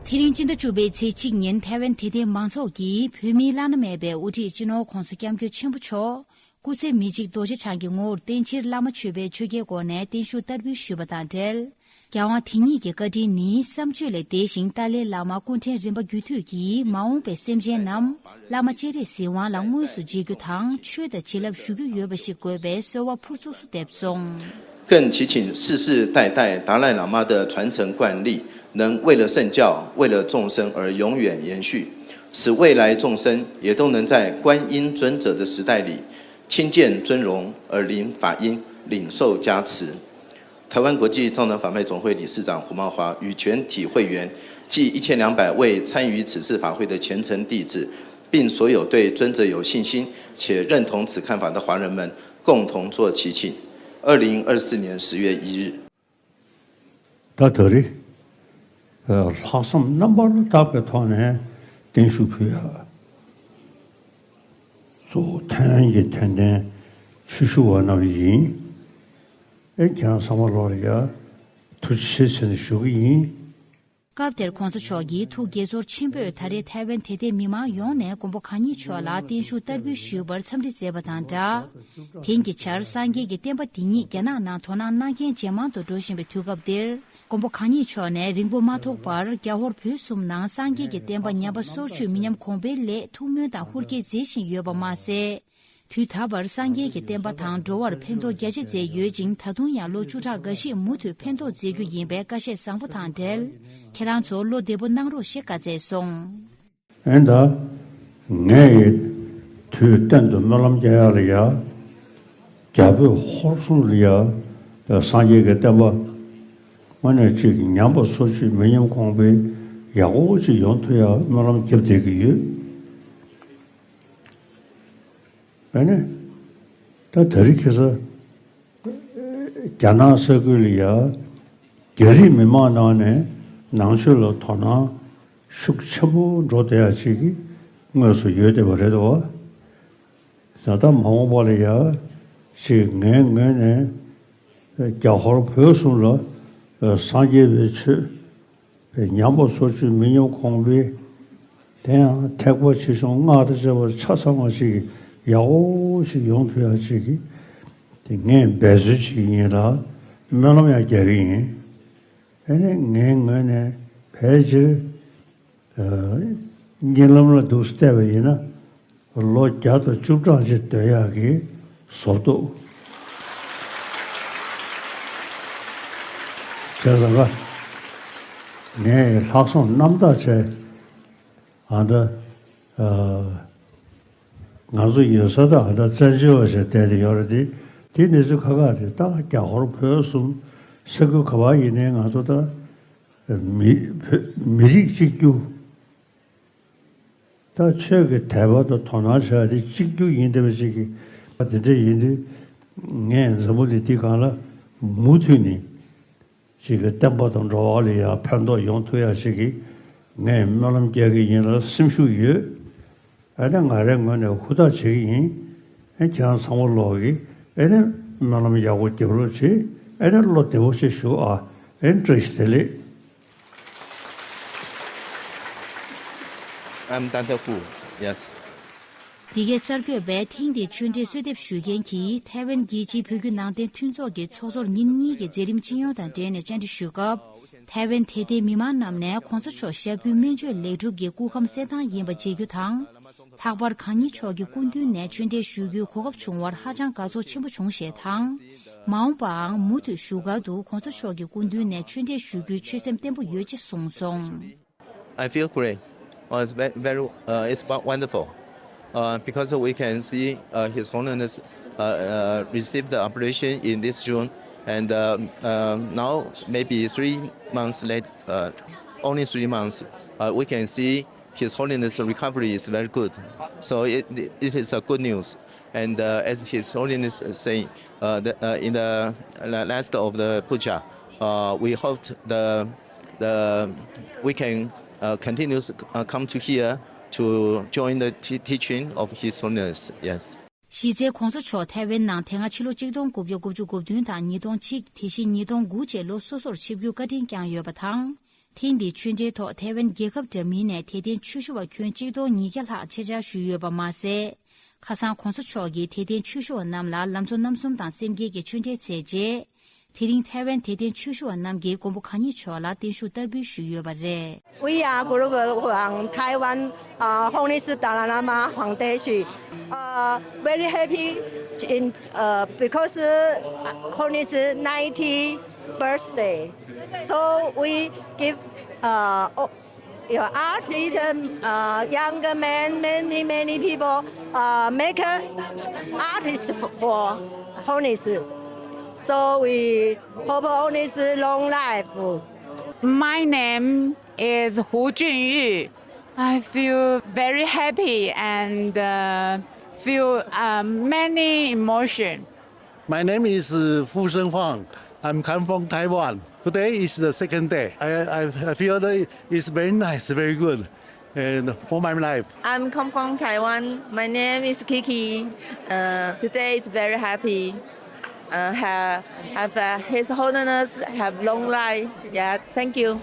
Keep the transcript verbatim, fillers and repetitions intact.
དེ་རིང་སྤྱི་ཟླ་བཅུ་པའི་ཚེས་གཅིག་ཉིན་ཐའེ་ཝན་དད་ལྡན་མང་ཚོགས་ཀྱིས་བོད་མིའི་བླ་ན་མེད་པའི་དབུ་ཁྲིད་སྤྱི་ནོར་༧གོང་ས་༧སྐྱབས་མགོན་ཆེན་པོ་མཆོག་སྐུ་ཚེ་མི་འཇིག་རྡོ་རྗེ་འཆང་གི་ངོ་བོར་བརྟན་ཕྱིར་བླ་མ་མཆོད་པའི་ཆོས་འཁོར་སྒོ་ནས་བརྟན་བཞུགས་བསྟར་འབུལ་ཞུས་པ་དང་འབྲེལ། རྒྱལ་དབང་དེ་ཉིད་ཀྱི་བཀའ་དྲིན་ནི་བསམ་བརྗོད་ལས་འདས་ཤིང་ཏཱ་ལའི་བླ་མ་སྐུ་ཕྲེང་རིམ་པ་བརྒྱུད་སྟོད་ཀྱིས་མ་འོངས་པའི་སེམས་ཅན་རྣམས་བླ་མ་སྤྱན་རས་གཟིགས་དབང་ལ་དངོས་སུ་མཇལ་རྒྱུ་དང་ཆོས་དང་བྱིན་རླབས་ཞུ་རྒྱུ་ཡོད་པ་ཞིག་དགོས་པའི་གསོལ་བ་ཕུར་ཚུགས་སུ་འདེབས་སོང་། 更祈请世世代代达赖喇嘛的传承惯例，能为了圣教、为了众生而永远延续，使未来众生也都能在观音尊者的时代里亲见尊容，耳闻法音，领受加持。台湾国际藏传法脉总会理事长胡茂华与全体会员，暨一千两百位参与此次法会的虔诚弟子，并所有对尊者有信心且认同此看法的华人们，共同作祈请。二零二四年十月一日。 ད་ད་རེས་ལྷག་བསམ་རྣམ་པར་དག་པའི་ཐོག་ནས་བརྟན་བཞུགས་ཕུལ་ཡ། གཙོ་བོ་ཐའེ་ཝན་གྱི་དད་ལྡན་ཆོས་ཞུ་བ་རྣམས་ཡིན། ཨེ་ཁྱེད་རང་ཚང་མ་ལོག་ལ་ཡ་ཐུགས་རྗེ་ཆེ་ཟེར་ནས་ཞུ་གི་ཡིན། སྐབས་དེར་༧གོང་ས་མཆོག་གིས་ཐུགས་དགྱེས་ཚོར་ཆེན་པོས་ད་རེས་ཐའེ་ཝན་དད་ལྡན་མི་མང་ཡོངས་ནས་མགོན་པོ་གང་ཉིད་མཆོག་ལ་བརྟན་བཞུགས་བསྟར་འབུལ་ཞུས་པར་འཚམས་འདྲི་མཛད་པ་དང་སྦྲགས། དེང་གི་ཆར་སངས་རྒྱས་ཀྱི་བསྟན་པ་འདི་ཉིད་རྒྱ་ནག་ནང་དོ་སྣང་གནང་མཁན་ཇེ་མང་དུ་འགྲོ་བཞིན་པའི་དུས་སྐབས་འདིར། མགོན་པོ་གང་ཉིད་མཆོག་ནས་རིང་པོ་མ་ཐོགས་པར་རྒྱ་ཧོར་བོད་གསུམ་ནང་སངས་རྒྱས་ཀྱི་བསྟན་པ་ཉམས་པ་སོར་ཆུད་མི་ཉམས་གོང་འཕེལ་སླད་ཐུགས་སྨོན་དང་ཧུར་བསྐྱེད་མཛད་བཞིན་ཡོད་པ་མ་ཟད། དུས་ད་བར་སངས་རྒྱས་ཀྱི་བསྟན་པ་དང་འགྲོ་བར་ཕན་ཐོགས་རྒྱ་ཆེ་མཛད་ཡོད་ཅིང་ད་དུང་ཡང་ལོ་བཅུ་ཕྲག་འགའ་ཞིག་མུ་མཐུད་ཕན་ཐོགས་མཛད་རྒྱུ་ཡིན་པའི་བཀའ་བཤད་བཟང་པོ་དང་འབྲེལ། ཁྱེད་རང་ཚོ་བློ་བདེ་པོ་གནང་རོགས་ཞེས་བཀའ་སྩལ་སོང་། ཨེ་ད། ངས་ཡི་དུས་གཏན་དུ་སྨོན་ལམ་རྒྱག་ཡག་ལ་ཡ། རྒྱ་བོད་ཧོར་གསུམ་ལ་ཡ། སངས་རྒྱས་ཀྱི་བསྟན་པ། དངོས་གནས་གཅིག་ཉམས་པ་སོར་ཆུད་མི་ཉམས་གོང་འཕེལ་ཡག་པོ་ཅིག་ཡོང་ཐུབ་ཡག་སྨོན་ལམ་རྒྱབ་བསྡད་ཀྱི་ཡོད། ཨ་ནི། ད་ད་རེས་ཁ་སང་རྒྱ་ནག་ས་ཁུལ་ལ་ཡ། རྒྱ་རིགས་མི་མང་ནང་ནས་ནང་ཆོས་ལ་དོ་སྣང་ཤུགས་ཆེན་པོ་འགྲོ་བསྡད་ཡ་ཅིག་གི་དངོས་སུ་ཡོད་བསྡད་པ་རེད་དོ། ད་ལྟ་མ་འོངས་པ་ལ་ཡ། ཅིག་ངའི་ངོས་ནས་རྒྱ་ཧོར་བོད་གསུམ་ལ་སངས་རྒྱས་པའི་ཆོས། ཉམས་པ་སོར་ཆུད་མི་ཉམས་གོང་འཕེལ། དེ་ཡང་ཐེག་པ་ཆེ་ཆུང་སྔགས་དང་བཅས་པ་ཆ་ཚང་བ་ཞིག་ཡག་པོ་ཞིག་ཡོང་ཐུབ་ཡག་ཅིག་གི་དེ་ངས་འབད་རྩོལ་བྱེད་ཀྱི་ཡིན་ལ་སྨོན་ལམ་ཡང་རྒྱག་གི་ཡིན། ཨ་ནི་ངའི་ངོས་ནས་ཕལ་ཆེར་གཉིད་ལམ་ལ་འདུག་སེ་བལྟས་པ་ཡིན་ན། ལོ་བརྒྱ་དང་བཅུ་གྲངས་ཅིག་སྡོད་ཡག་གི་བཟོ་འདུག་བྱས་ཙང་ཀ་ངས་ལྷག་བསམ་རྣམ་དག་བྱས། ཨ་ད། ཨ། ང་ཚོ་ཡོད་ས་ད་ཨ་ད་བཙན་བྱོལ་བ་ཞིག་བསྡད་དེ་ཡོད་རེད་དེ། དེ་གནས་ཚུལ་ཁག་ཁག་རེད། ད་རྒྱ་ཧོར་བོད་གསུམ་ས་ཁུལ་ག་བ་ཡིན་ནའི་ང་ཚོ་ད་མི་བོད་མི་རིགས་གཅིག་གྱུར། ད་ཆོས་ཀྱི་དད་པ་དང་དོ་སྣང་བྱ་དེ་གཅིག་གྱུར་ཡིན་བསྡད་པ་ཅིག་གི་དེ་འདྲ་ཡིན་དུས། ངས་འཛམ་བུ་གླིང་འདི་སྒང་ལ་མུ་མཐུད་ནས་ཅིག་གི་བསྟན་པ་དང་འགྲོ་བ་ལ་ཡང་ཕན་ཐོགས་ཡོང་ཐུབ་ཡ་ཅིག་གི་ངས་སྨོན་ལམ་རྒྱག་གི་ཡིན་ལ་སེམས་ཤུགས་ཡོད། ཨ་ནི་ང་རའི་ངོས་ནས་ཧུར་ཐག་བྱེད་ཀྱི་ཡིན། ཨ་ཁྱེད་རང་ཚང་མ་ལོག་གི་ཨ་ནི་སྨོན་ལམ་ཡག་པོ་རྒྱབ་རོགས་བྱེད། ཨ་ནི་བློ་བདེ་པོ་བྱེད་ཞུ་ཨ། ཨ་ནི་བཀྲ་ཤིས་བདེ་ལེགས། I'm Dante Fu. Yes. འདི་གའི་གསར་འགོད་པས་ཐེངས་འདིའི་ཆོས་འབྲེལ་གསོལ་འདེབས་ཞུ་མཁན་གྱིས་ཐའེ་ཝན་རྒྱལ་སྤྱིའི་བོད་བརྒྱུད་ནང་བསྟན་མཐུན་ཚོགས་ཀྱི་ཚོགས་གཙོར་ཉིན་གཉིས་ཀྱི་མཛད་རིམ་སྤྱི་ཡོངས་དང་འབྲེལ་ནས་བཅར་འདྲི་ཞུས་སྐབས། ཐའེ་ཝན་དད་ལྡན་མི་མང་རྣམས་ནས་༧གོང་ས་མཆོག་ཞབས་པུས་སྨན་བཅོས་ལེགས་གྲུབ་ཀྱི་སྐུ་ཁམས་གསལ་ཐང་ཡིན་པ་མཇལ་རྒྱུ་དང་། ལྷག་པར་གང་ཉིད་མཆོག་གི་སྐུ་མདུན་ནས་ཆོས་འབྲེལ་ཞུ་རྒྱུའི་གོ་སྐབས་བྱུང་བར་ཧ་ཅང་དགའ་ཚོར་ཆེན་པོ་བྱུང་ཞེས་དང་། མ་འོངས་པའང་མུ་མཐུད་བཞུགས་སྒར་དུ་༧གོང་ས་མཆོག་གི་སྐུ་མདུན་ནས་ཆོས་འབྲེལ་ཞུ་རྒྱུའི་ཆོད་སེམས་བརྟན་པོ་ཡོད་ཅེས་གསུངས་སོང་། I feel great. Uh, it's ve- very, uh, it's wo- wonderful. Uh, because we can see, uh, His Holiness, uh, uh, received the operation in this June, and, uh, uh, now maybe three months late, uh, only three months, uh, we can see His Holiness' recovery is very good. So it, it is a good news. And, uh, as His Holiness is saying, uh, the, uh, in the la- last of the puja, uh, we hoped the the we can, uh, continue, uh, come to here to join the t- teaching of His Holiness. Yes. གཞི་རྩའི་༧གོང་ས་མཆོག་ཐའེ་ཝན་ནང་དེ་སྔ་ཕྱི་ལོ་ཆིག་སྟོང་དགུ་བརྒྱ་དགུ་བཅུ་གོ་བདུན་དང་ཉིས་སྟོང་གཅིག་དེ་བཞིན་ཉིས་སྟོང་དགུ་བཅས་ལོ་སོ་སོར་ཆིབས་བསྒྱུར་བཀའ་དྲིན་བསྐྱངས་ཡོད་པ་དང་། ཐེངས་འདིའི་ཆོས་འབྲེལ་ཐོག་ཐའེ་ཝན་རྒྱལ་ཁབ་འདྲ་མིན་ནས་དད་ལྡན་ཆོས་ཞུ་བ་ཁྱོན་གཅིག་སྟོང་ཉིས་བརྒྱ་ལྷག་ཆེད་བཅར་ཞུས་ཡོད་པ་མ་ཟད། ཁ་སང་གོང་ས་མཆོག་གིས་དད་ལྡན་ཆོས་ཞུ་བ་རྣམས་ལ་ལམ་གཙོ་རྣམ་གསུམ་དང་སེམས་བསྐྱེད་ཀྱི་ཆོས་འབྲེལ་མཛད་རྗེས། དེ་རིང་ཐའེ་ཝན་དད་ལྡན་ཆོས་ཞུ་བ་རྣམས་ཀྱིས་མགོན་པོ་གང་ཉིད་མཆོག་ལ་བརྟན་བཞུགས་བསྟར་འབུལ་ཞུས་ཡོད་པ་རེད། We are group from Taiwan, uh, Holy See Dalai Lama Foundation. Uh, very happy in, uh, because, uh, Holy See ninety birthday. So we give, uh, o- your artist, uh, young man, many, many people, uh, make a artist for, for Holy See. So we hope Holy See long life. My name is Hu Junyu. I feel very happy and, uh, feel, uh, many emotion. My name is, uh, Fu Shen Huang. I'm come from Taiwan. Today is the second day. I, I, I feel that it's very nice, very good, and for my life. I'm come from Taiwan. My name is Kiki. Uh, today is very happy. Uh, have, have, uh, His Holiness have long life. Yeah, thank you.